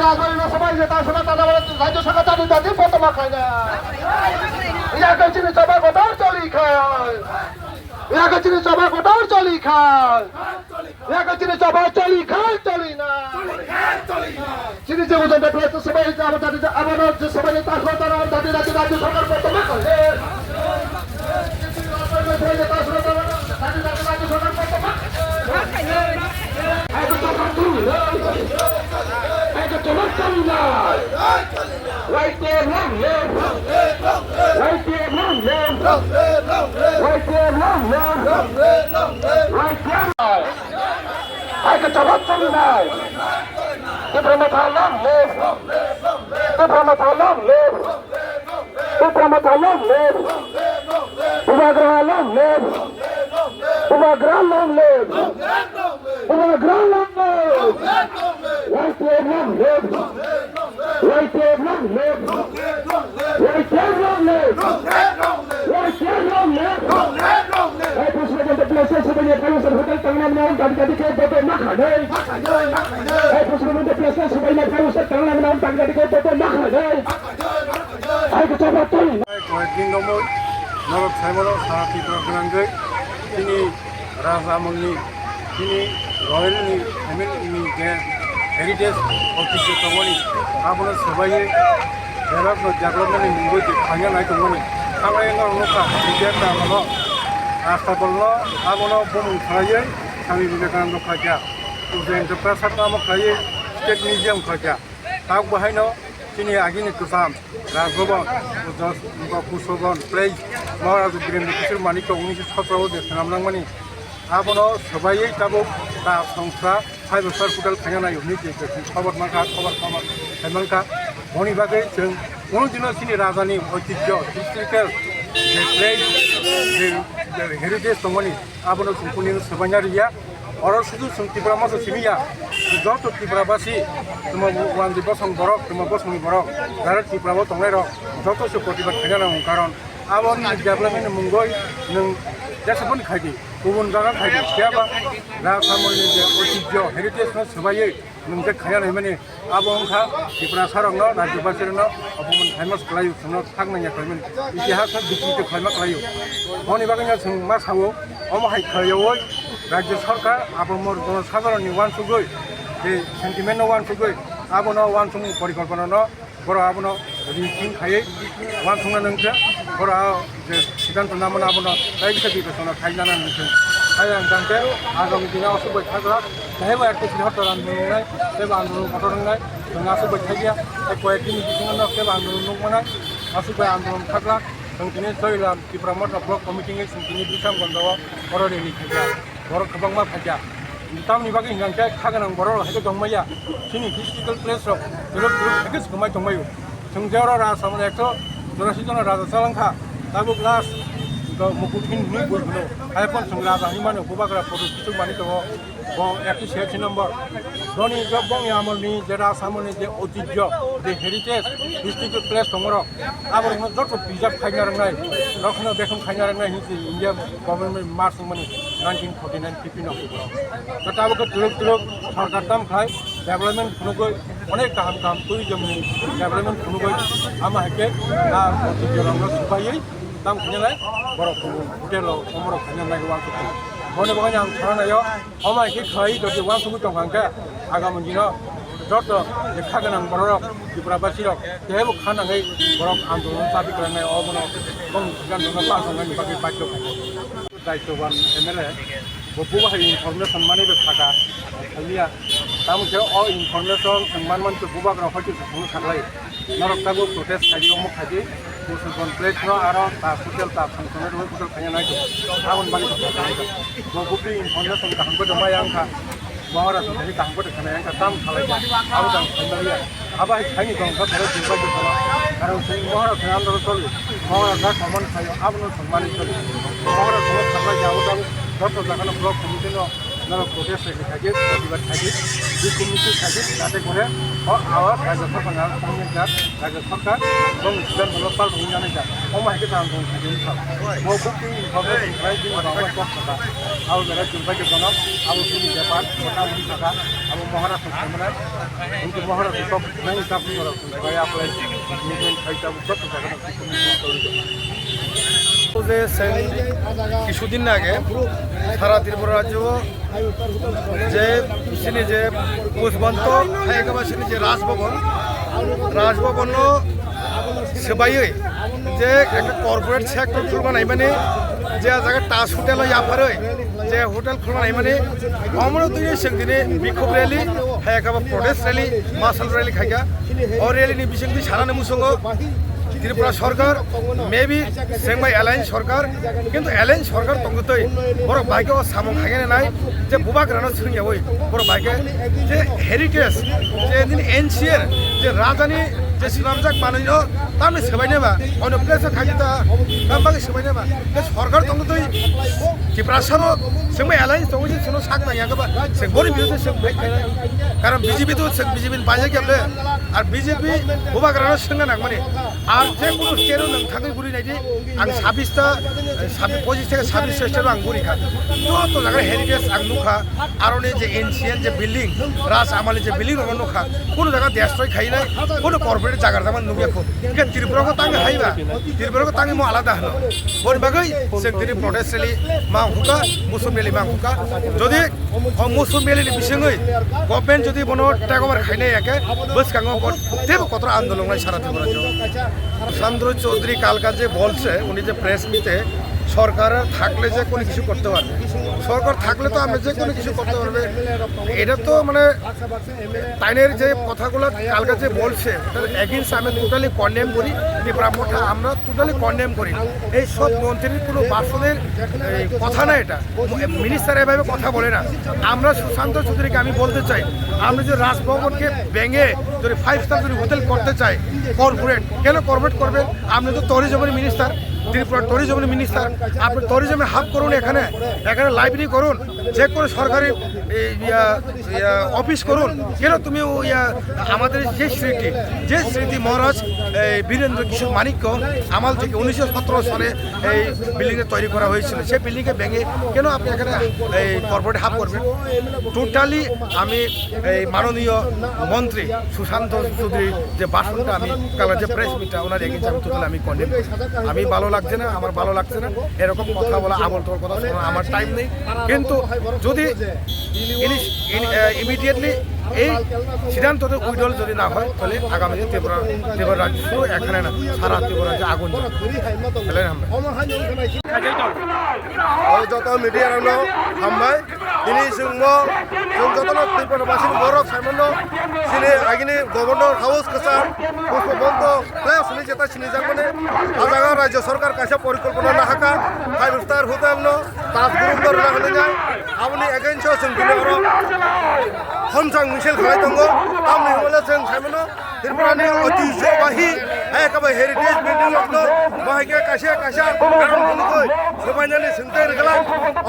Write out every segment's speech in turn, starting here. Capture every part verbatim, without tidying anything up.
Aswk no sabai je ta sona ta na rajya sarkar ta ta di potoma khaina. Ya ka chini chaba kotor choli khai. Ya ka chini chaba kotor choli khai. Ya ka chini chaba choli khai choli na. Chini je udan da plus sabai je abo da da abo no je sabai ta ko ta na da da da da sarkar ko to ma ko. Right there, long live. Right there, long live. Right there, long live. Right there. Hai ka chabak chang nai. Tipra Motha long live. Tipra Motha long live. Tipra Motha long live. Bubagra long live. Bubagra long live. Bubagra long live. Right there, long live. Right there, long live. Right there, long live. Right there, long live. Hai, President of the Blessed Seven Year Fellowship Hotel Tangna Mount Tangkati ke boto makhanai. Hai, President of the Blessed Seven Year Fellowship Tangna Mount Tangkati ke boto makhanai. Hai, ke chapa tui. Koyekdin romoi norok saimano sara Tripura gwnangwi chini Raja amolni chini royal ni family ni je heritage office tongmani abono swbaiwi development development ni mungwi je khanya nai tongmani. Hamai no nukha media ta abono Astabal no abono bumung khlaiwi Swami Vivekananda khaikha. Ujayanta Prasad no amo khlaiwi State Museum khaikha. Tabuk bo haino chini agini kwcham Rajbhavan, Jos-, Kushoban, Place, Maharaja Birendra Kishore Manikya unisho sotro o je swnam nangmani, abono swbaiwi tabuk ta songsa five star hotel khaina nai hwnwi je je khobor mankha, khobor khobor khai mankha. Boni bagwi chwng kunu dino chini rajani oitijyo, historical je place, je, je heritage tongmani, abono chwng kunu swbaina rwya. Oro sudu chwng Tipra masa simi ya, joto Tripura basi, tuma wandi bosong borok, tuma bosongni borok, jara Tripura o tongnai rok, joto se protibad khaina nango, karon abo ni development ni mungoi nwng jesa phano khaidi, kubun jaga khaidi, phiya ba Rasamoni je oitijyo, heritage no swbaiwi nwng je khaina naimani, abo wngkha Tiprasa rokno, rajyabasi rokno opomon khaima se kwlaio, chwngno sak nangya khlaimani, itihas no dukito khlaima kwlaio. Moni bagwi no chwng ma sao, omo hai khlaiwi rajya sarkar abo mor jono sadharonni uansugwi, je sentiment no uansugwi, abono uansukmung porikolpona no borok abono ring sing khaiwi uansukna nangkhe, borok je siddhanto namano abono tai bisa bibechona khainana nangkhe. Hai ang jangkhe agami dino aswk bai khajak, teibo ekta sini hotor ang nungnai, teibo andolon kotor wngnai, chwng aswk bai khaiya, tei koyek dini bisingo no teibo andolon nukmanai, aswk bai andolon khajak, chwng tini Soilam Tipra Motha Block Committee wngwi chwng tini Bisramganj o oro rally khaikha, borok kwbangma phaikha. Tamoni bagwi hwnkhe kha gwnang borok rok hai khe tongmaya, chini historical place rok twrwk twrwk hai khe swkangmai tongmaio. Chwng je oro raja samani ekso chorasi jona raja chalangkha, tabuk last mukut hin hinwi bui hwno. Hai phano chwng raja hinwi mano, bubagra photo kichuk manwi tongo, bo ekso siyasi number. Boni je bongni amolni je raja samani je oitijyo, je heritage, historical place tongmorok, aborokno joto preserve khaina rwngnai, rokhno bekhong khaina rwngnai hinwi India government march wngmani nineteen forty-nine fifteen October o. To tabuk khe twrwk twrwk sorkar tam khlai development phunugwi, onek kaham kaham tourism ni development phunugwi, ama hai khe a oitijyo rokno swbaiwi tam khainai borok hotel o omorok khainai uansuk. Boni bagwi ang sana naio. Omo hai khe khlai jodi uansugwi tongkha hwnkhe agami dino joto je kha gwnang bororok, Tripura basirok kebo kha nangwi borok andolon chabi kwlangnai, obono bong siddhantono pass wngnani bagwi badhyo khainai. Daityoban M L A bo bubagra information manwi bai saka, khailiya. Tamo khe o information chwng manmani bubagra hoito se chwngno saklai. Norok tabuk protest khaidi, omo khaidi, Musulman place no aro ta hotel ta function rwi hotel khaina nai. Aboni bagwi kok khaina nai. Bo bupri information kaham khe maya wngkha. Maharaja ni kaham khe khana wngkha, tam khalai kha. Abo jang khaina ya. Abo hai khaini jong kha bere jumpa jumpa. Karon sing Maharaja ni andor choli. Maharaja common khayo, abono songmani choli. Maharaja no khalai ya, abo jang joto jaga no block committee no Norok protest rally khaidi, protibad khaidi, bikhum misil khaidi, jate kore o awa rajya sabha na tangwi jak, rajya sarkar bong student bolo pal rwwi nani jak. Omo hai khe tang tong khaidi wngkha. Mo bukti information khlai bini rok bai kok kha. Abo berai chumpai khe jono, abo bini bepar, kota bini kha, abo Maharashtra khaimana, bukti Maharashtra kok nang tap norok. যে সেই কিছুদিন আগে সারা ত্রিপুরা রাজ্য যে chini je Pusbonto hai ekaba chini je Rajbhaban, Rajbhaban no swbaiwi je ekta corporate sector khulma naimani je jaga Taj Hotel o yapharwi je hotel khulma naimani omono twi chwng dini bikhub rally hai ekaba protest rally, marshal rally khaikha. O rally ni bisingtwi sanani muchungo Tripura sarkar, maybe Sengmai Alliance sarkar, kintu Alliance sarkar tongtwi borok bai khe o samung khainani nai je bubagrano swrwngyawi borok bai khe je heritage, je nini ancient, je rajani je swnamjak manwino tamni swbainai ba, ono place o khaikhe ta, tamo bagwi swbainai ba, je sarkar tongtwi Tiprasano Sengmai Alliance tongwi se chwngno sak nangya khe ba, se bori birodhe se bai khe, karon B J P to se B J P ni bai khe ble, ar B J P bubagrano swngna nangmani. Ar je kunu state-o nwng thangwi guri naidi, ang sabbish ta, eh, sabbish, pochisha theke sabbish ta state-o ang guri kha. Joto jaga heritage ang nukha, aroni je ancient je building, Raj Amal ni je building rokno nukha, kunu jaga destroy khainai, kunu corporate jaga rwjakmani nukya kho. Hingke Tripura ko tangwi haiba, Tripura ko tangwi mo alada hwno. Boni bagwi chwng tini protest rally ma hukha, muchung rally ma hukha. Jodi O muchung rally ni bisingwi government jodi bono take over khainai ya khe, bwskango bo teibo kotor andolon lai sara Tripura rajyo. Sushant চৌধুরী কালকা যে বলছে, উনি যে প্রেস মিটে, সরকার থাকলে যে কোনো কিছু করতে পারবে, সরকার থাকলে তো আমরা যে কোনো কিছু করতে পারবে। এটা তো মানে তাইনের যে কথাগুলো কালকা যে বলছে, ওটার এগেইনস্ট আমি টোটালি কন্ডেম করি। ত্রিপুরা মোর্চা আমরা টোটালি কন্ডেম করি। এই সব মন্ত্রীর কোনো বাসনের এই কথা না এটা। মিনিস্টার এভাবে কথা বলে না। আমরা সুশান্ত চৌধুরীকে আমি বলতে চাই, আমরা যে রাজভবনকে ভেঙে যদি ফাইভ স্টার যদি হোটেল করতে চাই কর্পোরেট, কেন কর্পোরেট করবে? আপনি তো ট্যুরিজমের মিনিস্টার, ত্রিপুরা ট্যুরিজমের মিনিস্টার, আপনি ট্যুরিজমে হাব করুন এখানে, এখানে লাইব্রেরি করুন, যে কোনো সরকারি এই, ইয়া, ইয়া, অফিস করুন। কেন তুমি ও, ইয়া, আমাদের যে স্মৃতি, যে স্মৃতি মহারাজ এই বীরেন্দ্র কিশোর মাণিক্য আমাল থেকে উনিশশো সতেরো সালে এই বিল্ডিংটা তৈরি করা হয়েছিল, সেই বিল্ডিংকে ভেঙে কেন আপনি এখানে এই কর্পোরেট হাব করবেন? টোটালি আমি এই মাননীয় মন্ত্রী সুশান্ত চৌধুরী যে ভাষণটা আমি কাল যে প্রেস মিটটা ওনার এগেইনস্টে আমি টোটালি আমি কন্ডেম করি। আমি ভালো লাগছে না, আমার ভালো লাগছে না এরকম কথা বলা, আবল তবল কথা শোনা আমার টাইম নেই। কিন্তু যদি ইমিডিয়েটলি এই সিদ্ধান্ত উইথড্রল যদি না হয়, তাহলে আগামী দিন ত্রিপুরা, ত্রিপুরা রাজ্য শুধু এখানে না, সারা ত্রিপুরা রাজ্যে আগুন জ্বলবে। তাহলে আমরা O joto media rokno hambai. Tini chwngbo chwng jotono Tripura basini borok saimano, chini agini Governor House kwchar Pushpa Bonto Place hinwi jeta sinijakmani. A jaga Rajya Sarkar kaisa porikolpona nahaka, five star hotel no Taj Group no rwna hinwi nai. Aboni against o chwng tini oro homchang misil khlai tongo. Tamni hwnle chwng saimano, Tripura ni oitijhobahi, hai khe bai heritage building rok no, bahai khe kaisa kaisa karon phunugwi swbainani swngtai rwgwlak.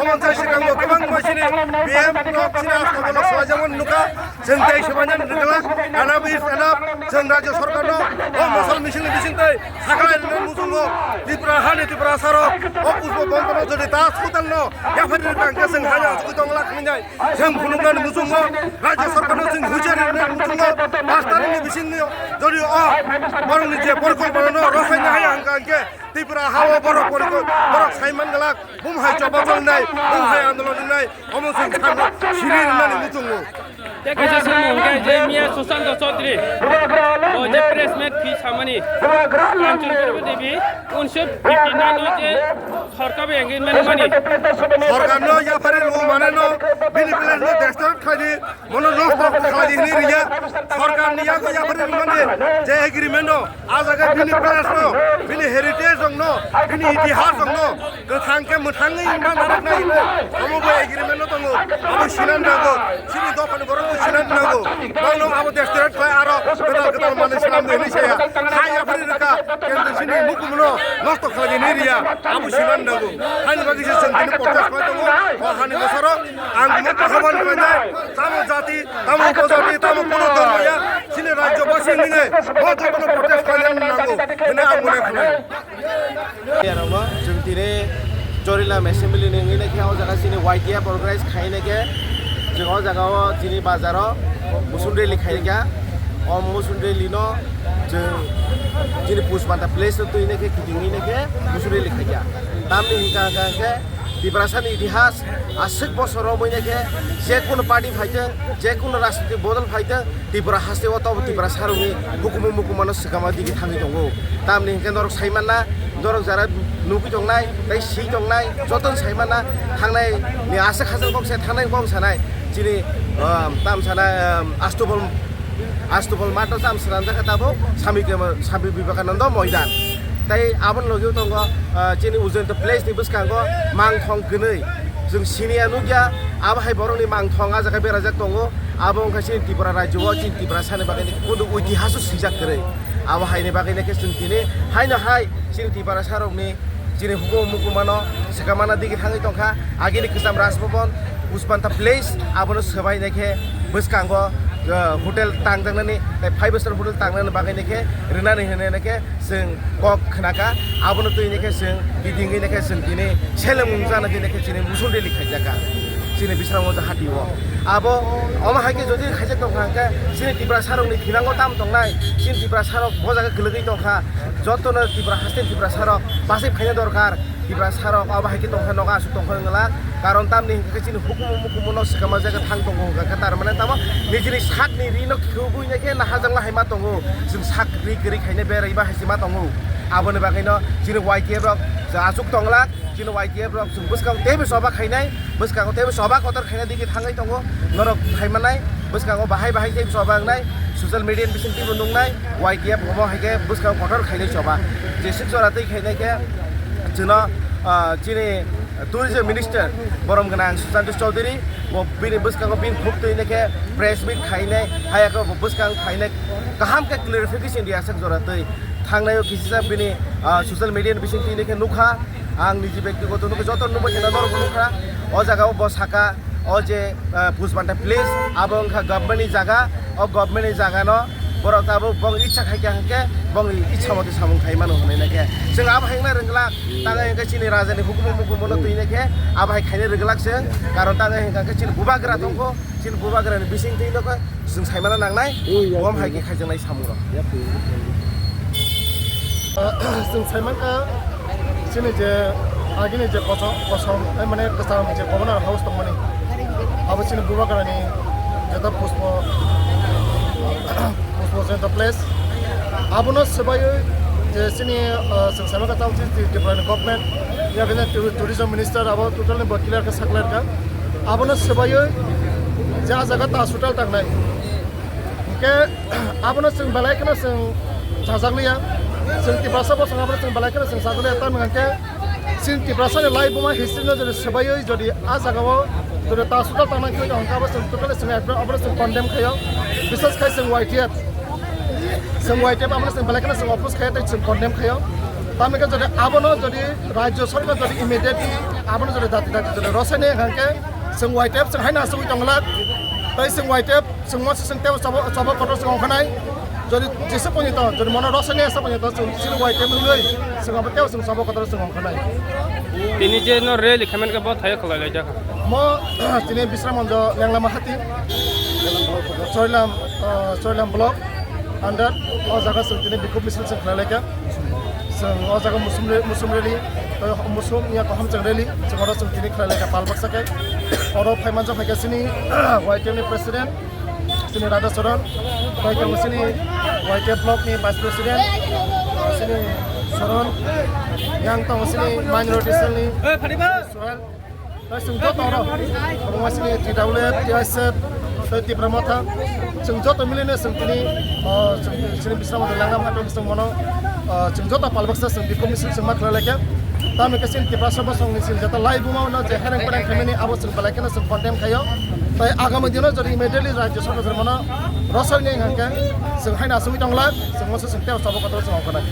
Omo wngkha swkango kwbangma chini B M rok chini Astabolo swlaijakmani nukha, swngtai swbainani rwgwlak. Enough is enough, chwng Rajya Sarkar no o mosol misil ni bisingtwi sakhlai rwna muchungo. Tripura hani Tripura saro o Pushpa Bonto no jodi Taj Hotel no yapharwi rwkha hwnkhe chwng haino achugwi tongwlak hinwi nai. Chwng phunuknani muchungo, Rajya Sarkarno chwng huichar rinani muchungo, pash tarikni bisingni jodi o borokni je porikolpona no rwkhaina haya hwnkha hwnkhe Tripura hao borok porikol-, borok saiman glak, bumhai choba chalnai, bumhai andolon rinai, omo chwng sano siri rinani muchungo. Tei kaisa swngmung hwnkhe je miya Sushanta Chaudhary, bo je press meet khe samani, Kanchanpur Devi, unisho fifty nine o je Sorkar bai engagement mani. Sorkar no yapharwi rw mane no bini place no destroy khlai di, mono loss to khlai di hinwi riya. Sorkar ni yago yapharwi rw mane je agreement no, a jaga bini place no, bini heritage rok no, bini itihas rok no kwthang khe mwthangwi ma narwknai hinwi omo bai agreement no tongo. Abo sinan nango, chini dophani borok bo sinan nango. Bangno abo destroy khlai aro kwtal kwtal ma Slam de ni saya. Hai ya phari reka. Kendo sini mukumno nosto khlai ni riya. Abu siman dago. Hani bagi se sentini protest khlai tongo. O hani bosoro ang mo pahaban khlai nai. Tamo jati, tamo upojati, tamo kono dhormo ya. Sini rajyo basi ni ne. Bo jotono protest khlai nango. Hene ang mone khlai. Yarokno chwng tini Chorilam assembly ni wngwi naikhe o jaga chini Y T F organize khai naikhe chwng o jaga o chini bazar o musun rally khai kha. O musun rally no chwng chini Push Banta place no twi naikhe kiting wngwi naikhe musun rally khai kha. Tamni hwnkha hwnkha khe Tiprasa ni itihas aswk bosor romwi naikhe je kono party phaitwng, je kono rajnitik bodol phaitwng, Tripura haste o tobo Tiprasa rokni hukumu mukumano swkama digi thangwi tongo. Tamni hwnkhe norok sai manna, norok jara nugwi tongnai, tei si tongnai, jotono sai manna, thangnai ni aswk hachal kok se thangnai kok sanai. Chini, um, tam sanai, um, Astubol, Astubol mato tam sranjakha tabuk Swami Kema-, Swami Vivekananda Moidan. Tei aboni logi tongo, uh, chini Ujjayanta place ni bwskango mangthong kwnwi. Chwng siniya nukya, abo hai borokni mangthong ah jaga berajak tongo. Abo wngkha chini Tripura rajyo o, chini Tiprasa ni bagwi kudu itihaso swijak kwrwi. Abo haini bagwi khe chwng tini haino hai chini Tiprasa rokni chini hukumu mukumano swkamana digi thangwi tongkha. Agini kwcham Rajbhavan, Push Banta place, abono swbai naikhe bwskango, uh, hotel tangjaknani, tei five star hotel tangnani bagwi naikhe rwnani hinwi naikhe chwng kok khnakha, abono twi naikhe chwng kiting wngwi naikhe chwng tini seleng mung jana di naikhe chini musun rally khaijakha chini Bisramganj hati o. Abo omo hai khe jodi khaijak tongkha hwnkhe chini Tiprasa rokni thinango tam tongnai, chini Tiprasa rok bo jaga kwlwgwi tongkha, jotono Tripura haste Tiprasa rok bachai phaina dorkar. Tiprasa rok abo hai khe tongkha nogo aswk tongkha wngla, karon tamni hwnkhe chini hukumu mukumu no swkama jaga thang tongo hwnkha khe tar mane tamo nijini sakni rino khubui naikhe naharjakma hai ma tongo. Chwng sak ri kwrwi khaina berai ba hai se ma tongo. Aboni bagwino chini Y T F rok aswk tongla, chini Y T F rok chwng bwskango teibo choba khainai, bwskango teibo choba kotor khaina digi thangwi tongo. Norok phaimanai bwskango bahai bahai teibo choba wngnai, social media ni bisingtwibo nuknai, Y T F omo hai khe bwskango kotor khainai choba. Jeswk jora twi khainai khe chwngno, ah, chini Tourism Minister borom gwnang Sushanta Chowdhury, bo bini bwskango bini khuk twi naikhe press meet khainai, hayakhe bo bwskang khainai kaham khe clarification riyaswk jora twi. Thangnai o kisisa bini, ah, social media ni bising twi naikhe nukha, ang niji bektigoto nukha, joto nukha, norok nukha, o jaga o bo saka, o je, ah, Push Banta place, abo wngkha government ni jaga, o government ni jaga no borok tabuk bong icha khai kha hwnkhe bong icha motoi samung khai mano hwnwi naikhe. Chwng abo hai wngna rwngla, tang hwnkhe chini raja ni hukumu mukumu no twi naikhe abo hai khaina rwglak chwng, karon tang hwnkhe chini bubagra tongkho, chini bubagra ni bising twi nokho chwng saimano nangnai, bom hai khe khaijaknai samung rok. Chwng saimankha chini je agini je kosom, kosom, eh, mane kwcham je Governor House tongmani, abo chini bubagrani jeta pushpo, pushpo jeta place. Abono swbaiwi je chini, ah, chwng saimankha tamo chini Tripura ni government, ya bini tu-, tourism minister abo total ni bo clear khe saklar kha. Abono swbaiwi je ah jaga ta hospital tangnai. Hwnkhe abono chwng belai kheno chwng chajakliya. Chwng Tiprasa bosong abono chwng belai kheno chwng chajakliya. Tamni hwnkhe chini Tiprasani lai buma history no jodi swbaiwi jodi ah jagao jodi ta hospital tangnai khe hwnkhe abo chwng totally chwng ekdom abono chwng condemn khaio. Bisas khai chwng Y T F. Chwng Y T F abono chwng belai kheno chwng oppose khaio tei chwng condemn khaio. Tamni hwnkhe jodi abono jodi rajyo sorkar jodi immediately abono jodi dati dati jodi rwsainai hwnkhe chwng Y T F chwng haino asugwi tongla. Tei chwng Y T F Chwng mo se chwng tebo choba, choba kotor chwng ongkha nai. Jodi jesa poni to, jodi mono rosani esa poni to, chwng chini Y T F nungwi, chwng abo tebo chwng choba kotor chwng ongkha nai. Tini je no rally khaimani khe bo thaio khlai lai jakha. Mo, tini Bisram Monjo Lenglama Hati, Chorilam, ah, Chorilam block under, o jaga chwng tini bikhub misil chwng khlai lai kha. Chwng o jaga musum re-, musum rally, tei musum ya kaham chwng rally, chwng oro chwng tini khlai lai kha pal baksa khe. Oro phaimanjak hai khe chini Y T F ni president, chini Radha Charan, tei tongo chini Y T F block ni vice president, chini Charan, yang tongo chini minority cell ni Suhail. Tei chwng joto oro, omo chini T W F, T I S F, tei Tipra Motha, chwng joto miline chwng tini, o, chwng, chini Bisramwati Langram Hapeng chwng mono, o, chwng joto palbaksa chwng bikhub misil chwng ma khlai lai kha. Tamo khe chini Tiprasa bosongni chini jeta live buma no je hereng pereng khaimani abo chwng belai kheno chwng condemn khaio. Tai agami dino jodi immediately Rajya Sarkar jodi mono rosoi nai hwnkhe chwng haino asugwi tongla, chwng moso chwng tei sabo kotor chwng ongkha nai.